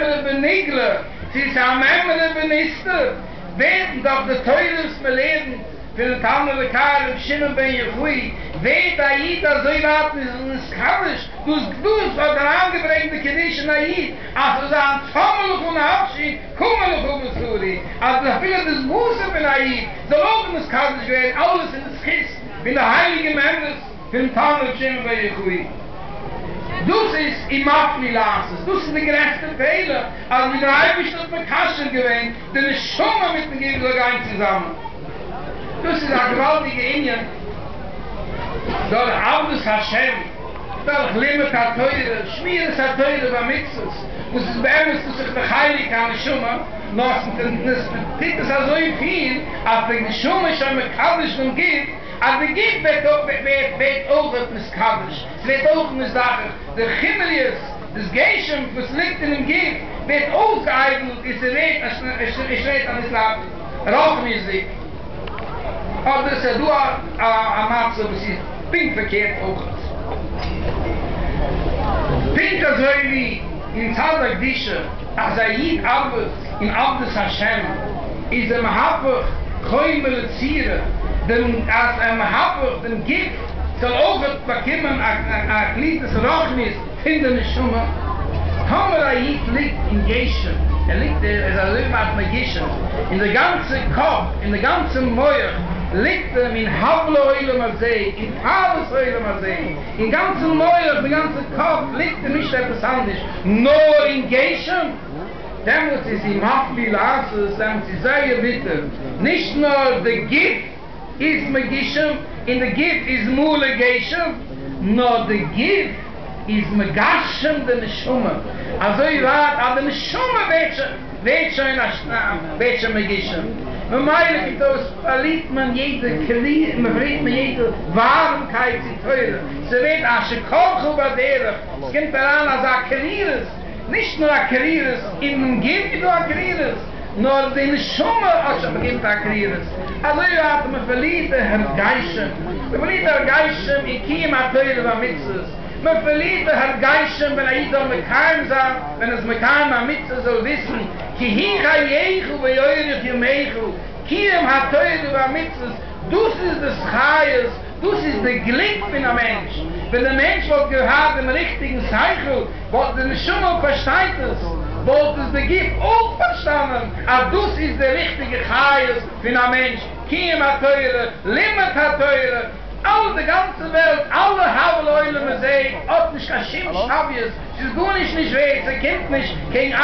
מימרא בנגלה, צו ס'איז א מימרא בנסתר, ווערט דורך די תורה וואס מען לערנט פונעם תנא אלקי רבי שמעון בן יוחאי, ווערט א איד אזוי ווייט נתקדש, דאס דאס האט אריינגעברענגט די קדושה אין א איד, אז ס'זאל זיין צמאה לך נפשי, כמה לך בשרי, אז אפילו דאס בשר פון א איד זאל אויך נתקדש ווערן, אלעס אין די זכות פון די הייליגע מימרות פונעם תנא רבי שמעון בן יוחאי. דאס איז ומפליא לעשות, דאס איז די גרעסטע פלא, אז ווי דער אייבערשטער האט מקשר געווען די נשמה מיטן גוף זאל גיין צוזאמען, דאס איז א געוואלדיגע ענין דורך עבדות השם. דורך לימוד התורה, שמירת התורה והמצוות, וואס איז באמת דאס איז די חלק הנשמה, נאר עס טוט עס אזוי פיל אז די נשמה איז שוין מקדש דעם גוף, אז די גוף ווערט אויך נתקדש, ס'ווערט אויך נזדכך, די חומריות, דאס גשם וואס ליגט אינעם גוף ווערט אויסגעאיידלט און ס'ווערט אביסל רוחניות'דיג. אבער ס'איז דא א מצב וואס איז פונקט פארקערט אויך. פונקט אזוי ווי אין צד הקדושה אז א איד ארבעט אין עבדות השם איז ער מהפך חומר לצורה, דעם אז ער מהפך דעם גוף זאל אויך באקומען א קליטת רוחניות פון די נשמה, טאמער א איד ליגט אין גשם, ער ליגט ער איז אזוי ווייט מגושם, און די גאנצע קאפ און די גאנצע מח ליגט אים אין הבלי עולם הזה, אין תאוות עולם הזה, אין גאנצע מח די גאנצע קאפ ליגט אים נישט עפעס אנדערש נאר אין גשם, דעמאלטס איז ומפליא לעשות, דעמאלטס איז זייער ביטער, נישט נאר די גוף איז מגושם און די גוף איז מלא גשם, נאר די גוף איז מגשם די נשמה אזוי ווייט אז די נשמה ווערט שוין ווערט שוין מגושם, ממילא קומט אויס פארלירט מען יעדע קרי מען פארלירט מען יעדע ווארעמקייט צו תורה, ס'ווערט אשר קרך בדרך, ס'קומט אריין אזא קרירות, נישט נאר א קרירות אינעם גוף איז דא א קרירות, נאר די נשמה האט שוין באקומט א קרירות, אזוי ווייט מען פארלירט די הרגשים, מען פארלירט די הרגשים אין קיום התורה והמצוות, מען פארלירט די הרגשים ווען א איד זאל מקיים זיין, ווען ער איז מקיים א מצוה זאל וויסן כי הוא חייך ואורך ימיך, קיום התורה והמצוות דאס איז דאס חיות, דאס איז די גליק פון א מענטש, ווען דער מענטש וואלט געהאט דעם ריכטיגן שכל, וואלט די נשמה פארשטייט עס, וואלט עס די גוף אויך פארשטאנען אז דאס איז די ריכטיגע חיות פון א מענטש, קיום התורה, לימוד התורה, אלע די גאנצע וועלט, אלע הבל העולם הזה האט נישט קיין שום שוויות, ס'איז גארנישט נישט ווערט, ס'קומט נישט קעגן איין.